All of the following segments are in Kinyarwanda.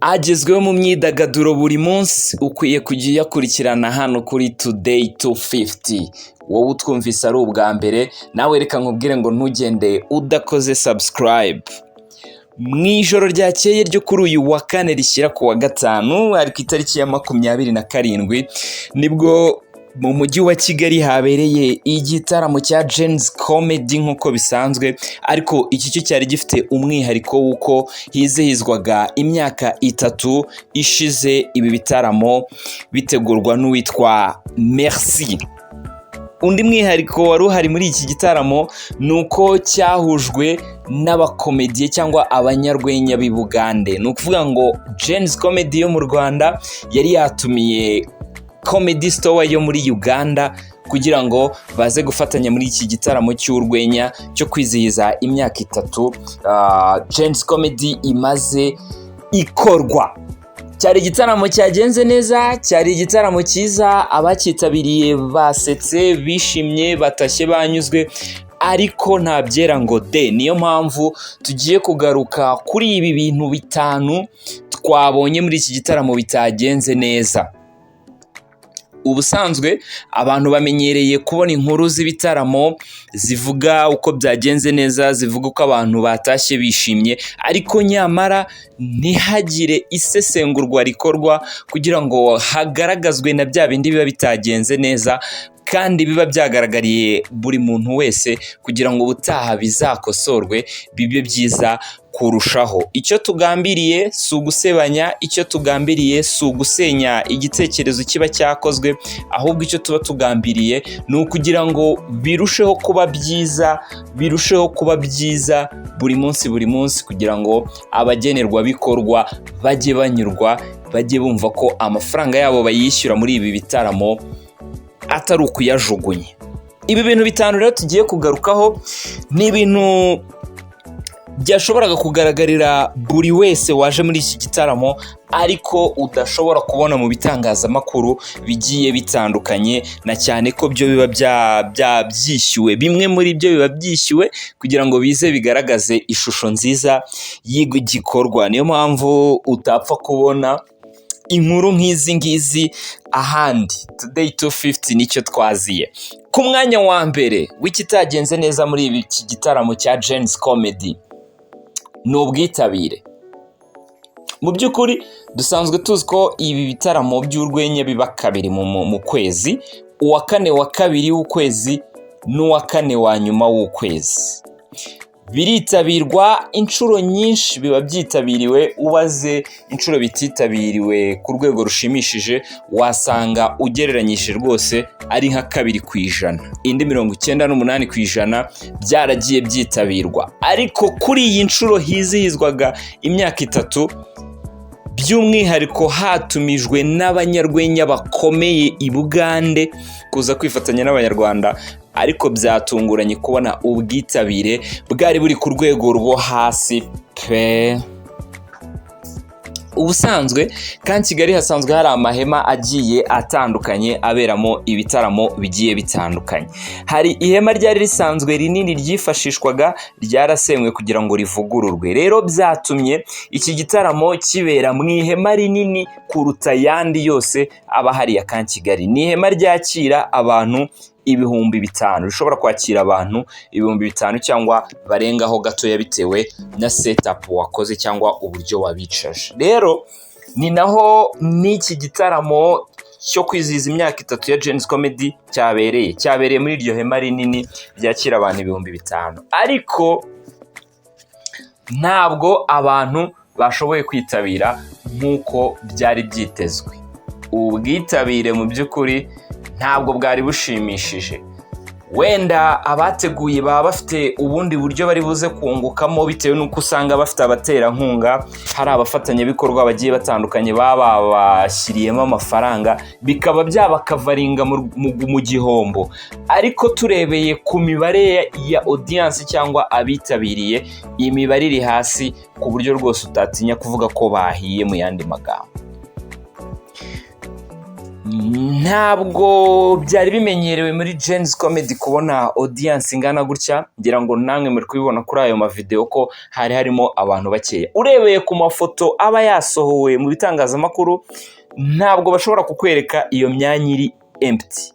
Agezweho mu myidagaduro buri munsi, ukwiye kujya uyakurikirana hano kuri Today 250. Wowe utwumvise ari ubwa mbere, nawe reka nkubwire ngo ntugende udakoze subscribe. Mu ijoro ryakeye ryo kuri uyu wa kane rishyira ku wa gatanu, ari ku itariki ya 27, nibwo mu mujyi wa Kigali habereye igitaramo cya Gen-Z Comedy nk'uko bisanzwe, ariko iki cyo cyari gifite umwihariko w'uko hizihizwaga imyaka 3 ishize ibi bitaramo bitegurwa n'uwitwa Merci. Undi mwihariko wari uhari muri iki gitaramo ni uko cyahujwe n'abakomediye cyangwa abanyarwenya b'i Bugande. Ni ukuvuga ngo Gen-Z Comedy yo mu Rwanda yari yatumiye Comedy Store yo muri Uganda kugira ngo baze gufatanya muri iki gitaramo cy'urwenya cyo kwizihiza imyaka 3 Gen-Z Comedy imaze ikorwa. Cyari igitaramo cyagenze neza, cyari igitaramo cyiza, abacyitabiriye basetse, bishimye, batashye banyuzwe, ariko nta byera ngo de. Niyo mpamvu tugiye kugaruka kuri ibi bintu 5 twabonye muri iki gitaramo bitagenze neza. Ubusanzwe abantu bamenyereye kubona inkuru z'ibitaramo zivuga uko byagenze neza, zivuga uko abantu batashye bishimye, ariko nyamara ntihagire isesengurwa rikorwa kugira ngo hagaragazwe na bya bindi biba bitagenze neza kandi biba byagaragariye buri muntu wese, kugira ngo ubutaha bizakosorwe bibe byiza kurushaho. Icyo tugambiriye si ugusebanya, icyo tugambiriye si ugusenya igitekerezo kiba cyakozwe, ahubwo icyo tuba tugambiriye ni ukugira ngo birusheho kuba byiza, birusheho kuba byiza buri munsi buri munsi, kugira ngo abagenerwabikorwa bajye banyurwa, bajye bumva ko amafaranga yabo bayishyura muri ibi bitaramo atari ukuyajugunya. Ibi bintu 5 rero tugiye kugarukaho ni ibintu byashoboraga kugaragarira buri wese waje muri iki gitaramo, ariko udashobora kubona mu bitangazamakuru bigiye bitandukanye, na cyane ko byo biba byishyuwe. Bimwe muri byo biba byishyuwe kugira ngo bize bigaragaze ishusho nziza y'igikorwa. Niyo mpamvu utapfa kubona inkuru nk'izi ngizi ahandi. Today 250 nicyo twaziye. Ku mwanya wa mbere w'ikitagenze neza muri iki gitaramo cya Gen-Z Comedy ni ubwitabire. Mu by'ukuri dusanzwe tuzi ko ibi bitaramo by'urwenya biba kabiri mu kwezi, uwa kane wa kabiri w'ukwezi n'uwa kane wa nyuma w'ukwezi. Biritabirwa inshuro nyinshi, biba byitabiriwe. Ubaze inshuro bititabiriwe ku rwego rushimishije, wasanga ugereranyije rwose ari nka 2%, indi 98% byaragiye byitabirwa. Ariko kuri iyi nshuro hizihizwaga imyaka 3, by'umwihariko hatumijwe n'abanyarwenya bakomeye i Bugande kuza kwifatanya n'Abanyarwanda, ariko byatunguranye kubona ubwitabire bwari buri ku rwego rwo hasi pe. Ubusanzwe kandi Kigali hasanzwe hari amahema agiye atandukanye aberamo ibitaramo bigiye bitandukanye. Hari ihema ryari risanzwe rinini ryifashishwaga, ryarasenywe kugira ngo rivugururwe. Rero byatumye iki gitaramo kibera mu ihema rinini kuruta ayandi yose aba hariya Camp Kigali. Ni ihema ryakira abantu 5000, rishobora kwakira abantu 5000 cyangwa barengaho gatoya bitewe na setup wakoze cyangwa uburyo wabicaje. Rero ni naho n'iki gitaramo cyo kwizihiza imyaka 3 ya Gen-Z Comedy cyabereye muri iryo hema rinini ryakira abantu 5000, ariko ntabwo abantu bashoboye kwitabira nk'uko byari byitezwe. Ubu bwitabire mu by'ukuri ntabwo bwari bushimishije. Wenda abateguye baba bafite ubundi buryo bari buze kungukamo, bitewe n'uko usanga bafite abaterankunga, hari abafatanyabikorwa bagiye batandukanye baba babashyiriyemo amafaranga, bikaba byabakavaringa mu gihombo. Ariko turebeye ku mibare ya audience cyangwa abitabiriye, iyi mibare iri hasi ku buryo rwose utatinya kuvuga ko bahiye. Mu yandi magambo, Ntabwo byari bimenyerewe muri Gen-Z Comedy kubona audience ingana gutya. Ngira ngo namwe muri kubibona kuri ayo mavideo ko hari harimo abantu bakeya. Urebeye ku mafoto aba yasohowe mu bitangazamakuru, ntabwo bashobora kukwereka iyo myanya iri empty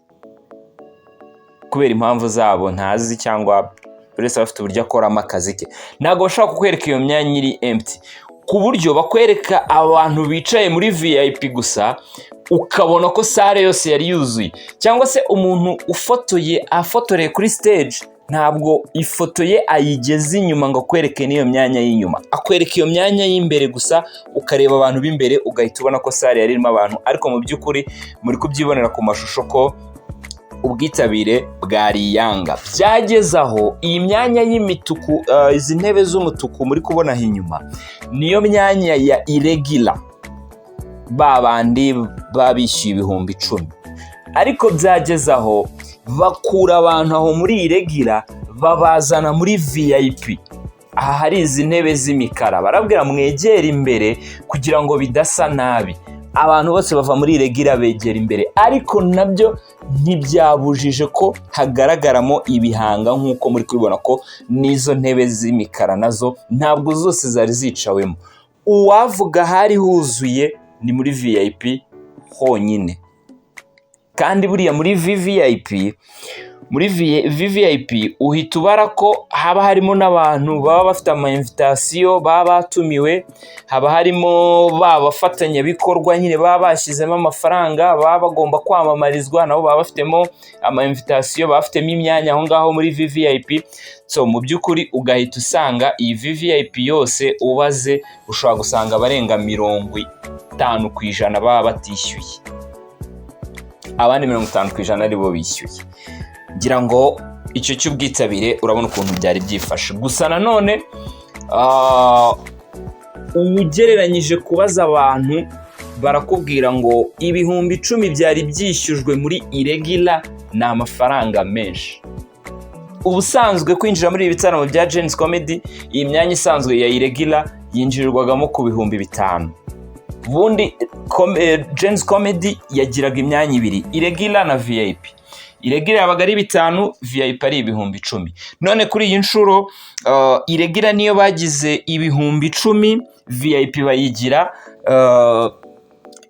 kubera impamvu zabo ntazi, cyangwa buri wese aba afite uburyo akoramo akazi ke. Ntabwo bashobora kukwereka iyo myanya iri empty, ku buryo bakwereka abantu bicaye muri VIP gusa, ukabona ko salle yose yari yuzuye. Cyangwa se umuntu ufotoye afotoreye kuri stage, ntabwo ifoto ye ayigeze inyuma ngo akwereke n'iyo myanya y'inyuma, akwereka iyo myanya y'imbere gusa, ukareba abantu b'imbere, ugahita ubona ko salle yari irimo abantu. Ariko mu by'ukuri muri kubyibonera ku mashusho ko ubwitabire bwari iyanga. Byageze aho iyi myanya y'imituku, izi ntebe z'umutuku muri kubona aho inyuma, niyo myanya ya irregular, ba bandi baba bishyuye 10,000. Ariko byageze aho bakura abantu aho muri irregular, babazana muri VIP, aha hari izi ntebe z'imikara. Barabwira mwegere imbere kugira ngo bidasa nabi. Abantu bose bava muri irregular begera imbere, ariko nabyo ntibyabujije ko hagaragaramo ibihanga, nk'uko muri kubibona ko n'izo ntebe z'imikara nazo ntabwo zose zari zicawemo. Uwavuga hari huzuye ni muri VIP honyine. Kandi buriya muri VVIP, muri VVIP uhita ubara ko haba harimo n'abantu baba bafite ama invitation, baba batumiwe, haba harimo ba bafatanyabikorwa nyine baba bashyizemo amafaranga, baba bagomba kwamamarizwa, nabo baba bafitemo ama invitation, baba bafitemo imyanya aho ngaho muri VVIP. So mu by'ukuri ugahita usanga iyi VVIP yose ubaze, ushobora gusanga abarenga 50% baba batishyuye, abandi 50% aribo bishyuye. Ngira ngo icyo cy'ubwitabire urabona ukuntu byari byifashe. Gusa nanone ugereranyije kubaza abantu, barakubwira ngo 10,000 byari byishyujwe muri irregular ni amafaranga menshi. Ubusanzwe kwinjira muri ibi bitaramo bya Gen-Z Comedy, iyi myanya isanzwe ya irregular yinjirirwagamo ku 5000. Ubundi Gen-Z Comedy yagiraga imyanya ibiri, irregular na VIP. Irregular yabaga ari 5000, VIP ari 10,000. None kuri iyi nshuro irregular niyo bagize 10,000, VIP bayigira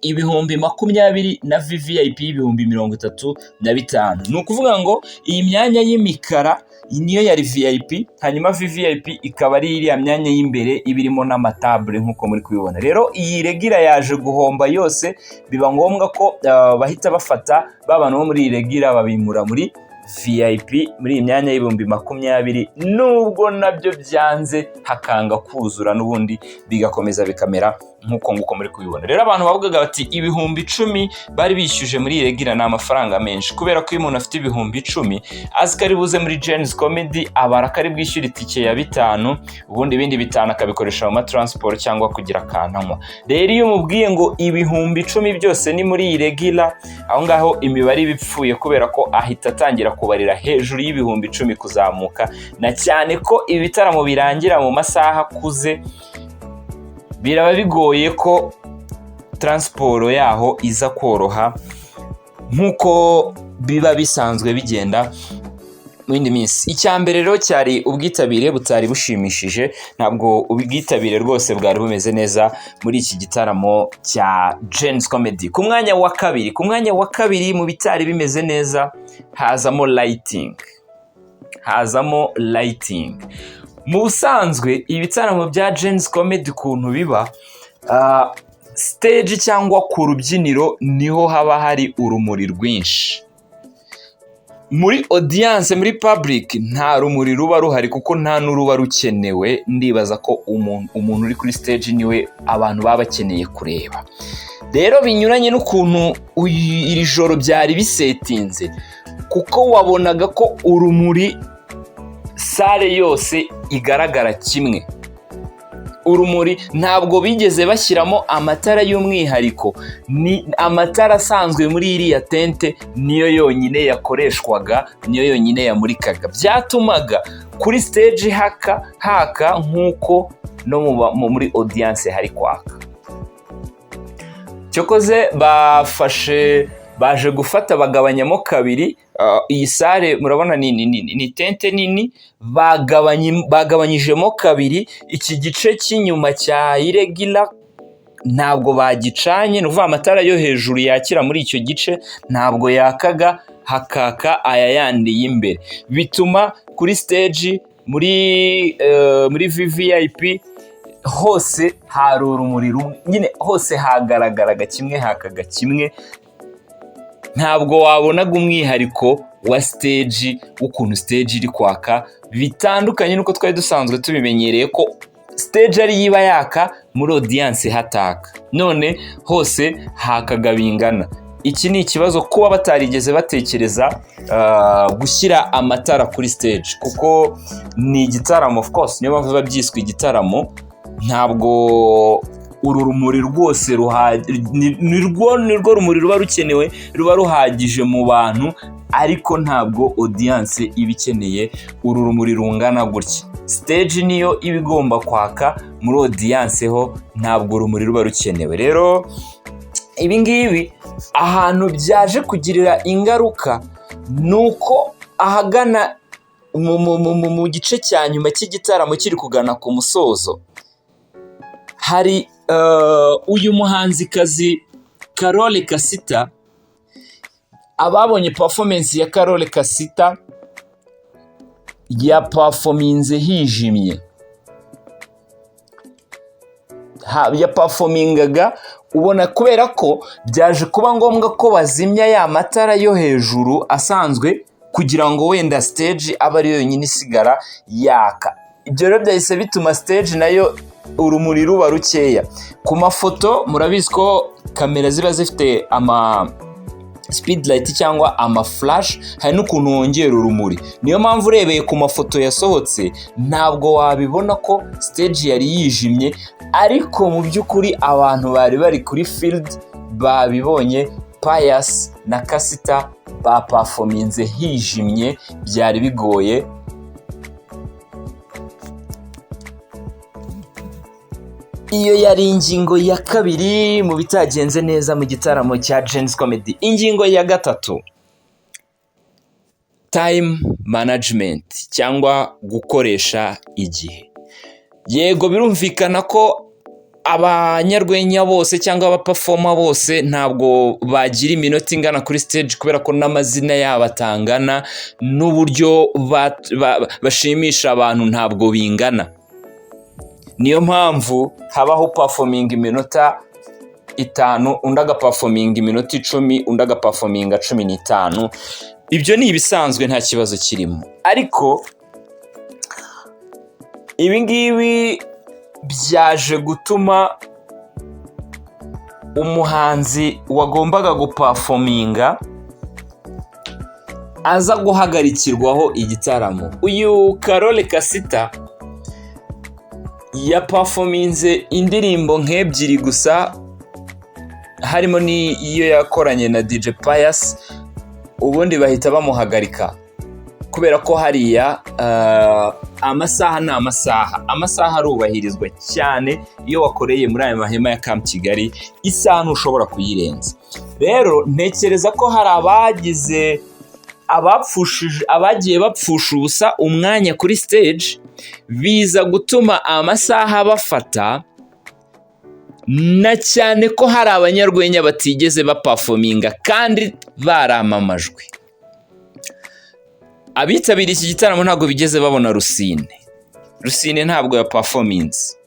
20,000 na VVIP 35,000. Ni ukuvuga ngo iyi myanya y'imikara niyo yari VIP, hanyuma VVIP ikaba ari iriya myanya y'imbere iba irimo n'amatabure nk'uko muri kubibona. Rero iyi irregular yaje guhomba yose, biba ngombwa ko bahita bafata ba bantu bo muri irregular babimura muri VIP, muri iyi myanya y'20,000, nubwo nabyo byanze hakanga kuzura, n'ubundi bigakomeza bikamera nk'uko nguko muri kubibona. Rero abantu bavugaga bati 10,000 bari bishyuje muri irregular ni amafaranga menshi, kubera ko iyo umuntu afite 10,000 azi ko ari buze muri Gen-Z Comedy, abara ko ari bwishyure itike ya 5000, ubundi ibindi 5000 akabikoresha mu matransport cyangwa kugira akantu anywa. Rero iyo umubwiye ngo 10,000 byose ni muri irregular, aho ngaho imibare iba ipfuye, kubera ko ahita atangira kubarira hejuru y'10,000 kuzamuka, na cyane ko ibi bitaramo birangira mu masaha akuze, biraba bigoye ko transport yaho iza koroha nk'uko biba bisanzwe bigenda mu yindi minsi. Icya mbere rero cyari ubwitabire butari bushimishije. Ntabwo ubwitabire rwose bwari bumeze neza muri iki gitaramo cya Gen-Z Comedy. Ku mwanya wa kabiri mu bitari bimeze neza hazamo lighting. Hazamo lighting. Mu busanzwe ibitaramo bya Gen-Z Comedy ukuntu biba, stage cyangwa ku rubyiniro niho haba hari urumuri rwinshi. Muri audience, muri public, nta rumuri ruba ruhari kuko nta n'uruba rukenewe. Ndibaza ko umuntu uri kuri stage niwe abantu baba bakeneye kureba. Rero binyuranye n'ukuntu iri joro byari bisetinze, kuko wabonaga ko urumuri salle yose igaragara kimwe. Urumuri ntabwo bigeze bashyiramo amatara y'umwihariko, ni amatara asanzwe muri iriya tente niyo yonyine yakoreshwaga, niyo yonyine yamurikaga. Byatumaga kuri stage haka haka nk'uko no muri audience hari kwaka. Cyokoze bafashe Baje gufata bagabanyamo kabiri iyi salle. Murabona ni tente nini, bagabanyijemo kabiri. Iki gice cy'inyuma cya irregular ntabwo bagicanye, ni ukuvuga amatara yo hejuru yakira muri icyo gice ntabwo yakaga, hakaka aya yandi y'imbere. Bituma kuri stage, muri VVIP hose hari urumuri rumwe nyine, hose hagaragaraga kimwe, hakaga kimwe. Ntabwo wabonaga umwihariko wa stage, w'ukuntu stage iri kwaka, bitandukanye n'uko twari dusanzwe tubimenyereye ko stage ariyo iba yaka, muri audience hataka. None hose hakaga bingana. Iki ni ikibazo kuba batarigeze batekereza gushyira amatara kuri stage, kuko ni igitaramo, of course, niyo mpamvu biba byiswe igitaramo. Ntabwo uru rumuri rwose nirwo rumuri ruba rukenewe, ruba ruhagije mu bantu, ariko ntabwo audience iba ikeneye uru rumuri rungana gutya. Stage niyo iba igomba kwaka, muri audience ho ntabwo urumuri ruba rukenewe. Rero ibi ngibi ahantu byaje kugirira ingaruka ni uko ahagana mu gice cya nyuma cy'igitaramo, kiri kugana ku musozo, hari uyu muhanzikazi Karole Kasita. Ababonye performance ya Karole Kasita, yaperforminze hijimye. Yaperformingaga ubona, kubera ko byaje kuba ngombwa ko bazimya ya matara yo hejuru asanzwe kugira ngo wenda stage abe ari yonyine isigara yaka. Ibyo rero byahise bituma stage nayo urumuri ruba rukeya. Ku mafoto, murabizi ko kamera ziba zifite ama speed light cyangwa ama flash, hari n'ukuntu wongera urumuri. Niyo mpamvu urebeye ku mafoto yasohotse ntabwo wabibona ko stage yari yijimye, ariko mu by'ukuri abantu bari bari kuri field babibonye. Pius na Kasita baperforminze hijimye, byari bigoye. Iyo yari ingingo ya kabiri mu bitagenze neza mu gitaramo cya Gen-Z Comedy. Ingingo ya gatatu, time management cyangwa gukoresha igihe. Yego, birumvikana ko abanyarwenya bose cyangwa abaperformer bose ntabwo bagira iminota ingana kuri stage, kubera ko n'amazina yabo atangana, n'uburyo bashimisha abantu ntabwo bingana. Niyo mpamvu habaho performinga iminota 5, undi agaperforminga iminota 10, undi agaperforminga 15. Ibyo ni ibisanzwe, nta kibazo kirimo. Ariko ibi ngibi byaje gutuma umuhanzi wagombaga guperforminga aza guhagarikirwaho igitaramo. Uyu Karole Kasita yaperforminze indirimbo nk'ebyiri gusa, harimo n'iyo yakoranye na DJ Pius, ubundi bahita bamuhagarika, kubera ko hariya amasaha ni amasaha, amasaha arubahirizwa cyane. Iyo wakoreye muri aya mahema ya Camp Kigali, isaha ntushobora kuyirenza. Rero ntekereza ko hari abagize abapfushije, abagiye bapfusha ubusa umwanya kuri stage, biza gutuma amasaha bafata, na cyane ko hari abanyarwenya batigeze baperforminga kandi baramamajwe. Abitabiriye iki gitaramo ntabwo bigeze babona Rusine. Rusine ntabwo yaperforminze,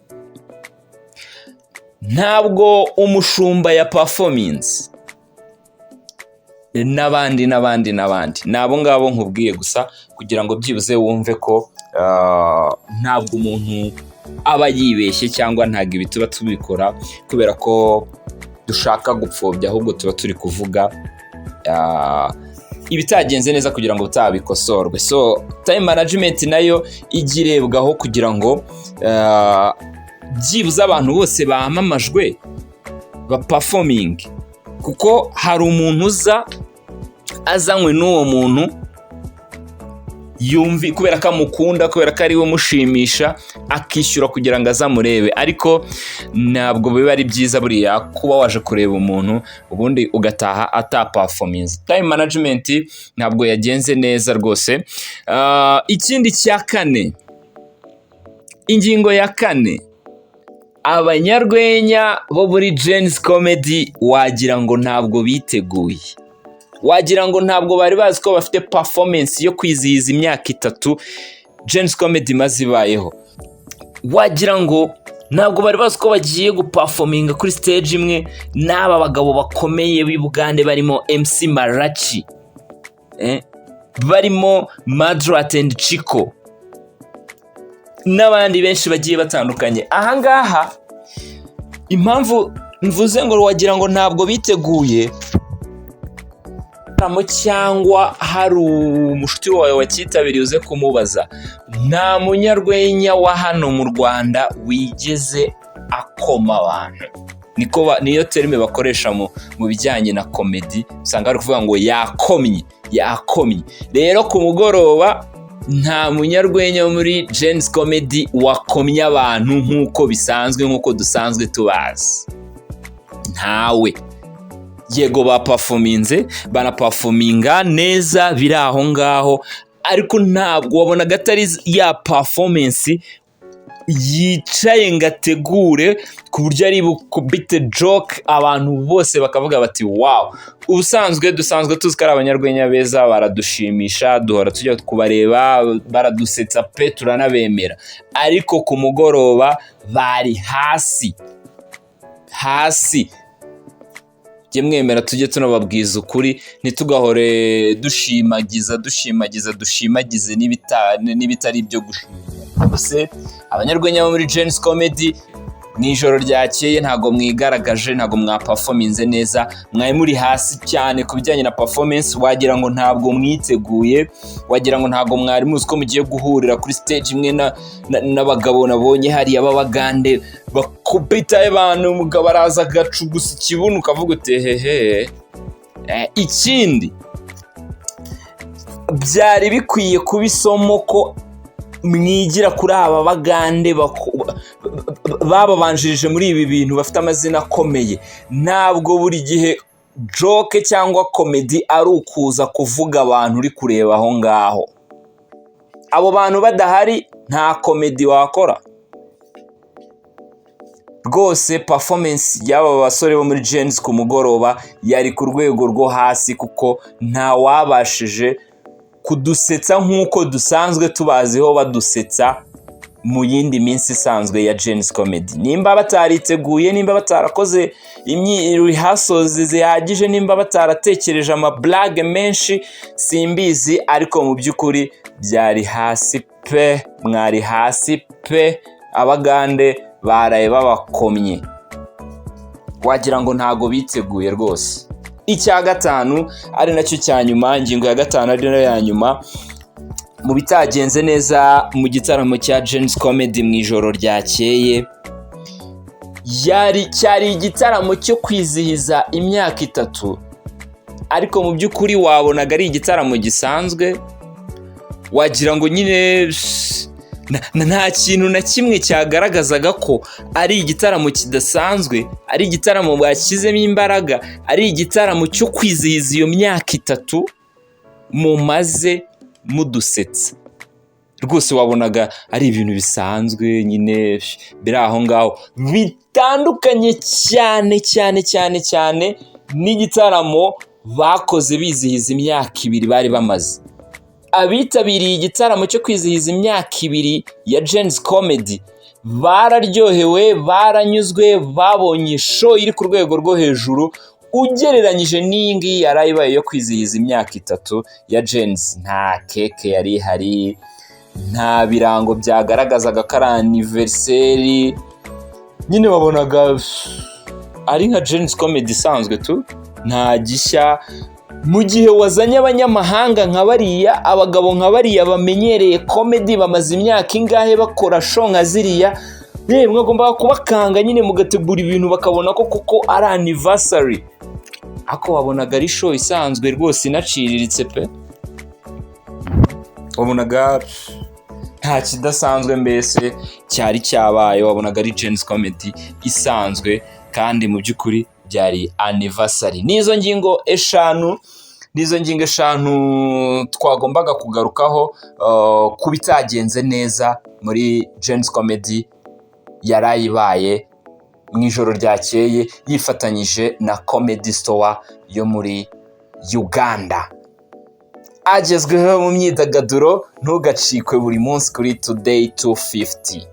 ntabwo umushumba yaperforminze, n'abandi n'abandi n'abandi. Ni abo ngabo nkubwiye gusa kugira ngo byibuze wumve ko ntabwo umuntu aba yibeshye, cyangwa ntabwo ibi tuba tubikora kubera ko dushaka gupfobya, ahubwo tuba turi kuvuga ibitagenze neza kugira ngo utabikosorwe. So time management nayo ijya irebwaho kugira ngo byibuze abantu bose bamamajwe baperforminge, kuko hari umuntu uza azanywe n'uwo muntu. Yumvi kubera ko amukunda, kubera ko ari we umushimisha, akishyura kugira ngo azamurebe. Ariko ntabwo biba ari byiza buriya kuba waje kureba umuntu, ubundi ugataha ataperforminze. Time management ntabwo yagenze neza rwose. Ikindi cya kane, ingingo ya kane, abanyarwenya bo muri Gen-Z Comedy wagira ngo ntabwo biteguye, wagira ngo ntabwo bari bazi ko bafite performance yo kwizihiza imyaka 3 Gen-Z Comedy imaze ibayeho. Wagira ngo ntabwo bari bazi ko bagiye guperforminga kuri stage imwe n'aba bagabo bakomeye b'i Bugande, barimo MC Marachi, barimo Madrat and Chiko n'abandi benshi bagiye batandukanye. Ahangaha impamvu mvuze ngo wagira ngo ntabwo biteguye, cyangwa hari umushuti wawe wacyitabiriye uze kumubaza, nta munyarwenya wa hano mu Rwanda wigeze akoma abantu. Niko niyo terme bakoresha mu bijyanye na comedy, usanga bari kuvuga ngo yakomye, yakomye. Rero ku mugoroba nta munyarwenya muri Gen-Z Comedy wakomye abantu nk'uko bisanzwe, nk'uko dusanzwe tubazi, ntawe. Yego, baperforminze, banaperforminga neza, biri aho ngaho, ariko ntabwo wabonaga atari ya performance yicaye ngo ategure ku buryo ari bukubite joke abantu bose bakavuga bati "Wow." Ubusanzwe dusanzwe tuzi ko ari abanyarwenya beza, baradushimisha, duhora tujya kubareba, baradusetsa pe, turanabemera. Ariko ku mugoroba bari hasi hasi. Jye mwemera tujye tunababwiza ukuri, ntitugahore dushimagiza, dushimagiza, dushimagize n'ibitari ibyo gushimira. Gusa abanyarwenya bo muri Gen-Z Comedy, mu ijoro ryakeye ntabwo mwigaragaje, ntabwo mwaperforminze neza, mwari muri hasi cyane ku bijyanye na performance. Wagira ngo ntabwo mwiteguye, wagira ngo ntabwo mwari muzi ko mugiye guhurira kuri stage imwe n'abagabo nabonye hariya b'Abagande bakubita abantu. Umugabo araza agacugusa ikibuno, ukavuga uti "Hehe." Ikindi, byari bikwiye kuba isomo ko mwigira kuri aba Bagande bababanjirije muri ibi bintu, bafite amazina akomeye. Ntabwo buri gihe joke cyangwa comedy ari ukuza kuvuga abantu uri kureba aho ngaho. Abo bantu badahari nta comedy wakora rwose. Performance y'aba basore bo muri Gen-Z ku mugoroba yari ku rwego rwo hasi, kuko ntawabashije kudusetsa nk'uko dusanzwe tubaziho badusetsa mu yindi minsi isanzwe ya Gen-Z Comedy. Nimba batariteguye, nimba batarakoze rehearsals zihagije, nimba bataratekereje amablague menshi, simbizi, ariko mu by'ukuri byari hasi pe, mwari hasi pe. Abagande baraye babakomye, wagira ngo ntago biteguye rwose. Icya gatanu ari nacyo cya nyuma, ingingo ya gatanu ari nayo ya nyuma mu bitagenze neza mu gitaramo cya Gen-Z Comedy mu ijoro ryakeye, cyari igitaramo cyo kwizihiza imyaka 3, ariko mu by'ukuri wabonaga ari igitaramo gisanzwe. Wagira ngo nyine nta kintu na kimwe cyagaragazaga ko ari igitaramo kidasanzwe, ari igitaramo bashyizemo imbaraga, ari igitaramo cyo kwizihiza iyo myaka 3 mumaze mudusetsa. Rwose wabonaga ari ibintu bisanzwe nyine biri aho ngaho, bitandukanye cyane cyane cyane cyane n'igitaramo bakoze bizihiza imyaka 2 bari bamaze. Abitabiriye igitaramo cyo kwizihiza imyaka 2 ya Gen-Z Comedy bararyohewe, baranyuzwe, babonye show iri ku rwego rwo hejuru ugereranyije n'iyi ngiyi yari ibaye yo kwizihiza imyaka 3 ya Gen-Z. Nta cake yari ihari, nta birango byagaragazaga ko ari anniversaire. Nyine wabonaga ari nka Gen-Z Comedy isanzwe tu, nta gishya. Mu gihe wazanye abanyamahanga nka bariya, abagabo nka bariya bamenyereye comedy, bamaze imyaka ingahe bakora show nka ziriya, yewe mwagombaga kubakanga nyine mugategura ibintu bakabona ko koko ari anniversary. Ariko wabonaga ari show isanzwe rwose, inaciriritse pe. Wabonaga nta kidasanzwe mbese cyari cyabaye, wabonaga ari Gen-Z Comedy isanzwe, kandi mu by'ukuri byari anniversary. N'izo ngingo 5 twagombaga kugarukaho ku bitagenze neza muri Gen-Z Comedy yarayibaye mu ijoro ryakeye, yifatanyije na Comedy Store yo muri Uganda. Agezweho mu myidagaduro, ntugacikwe buri munsi kuri Today 250.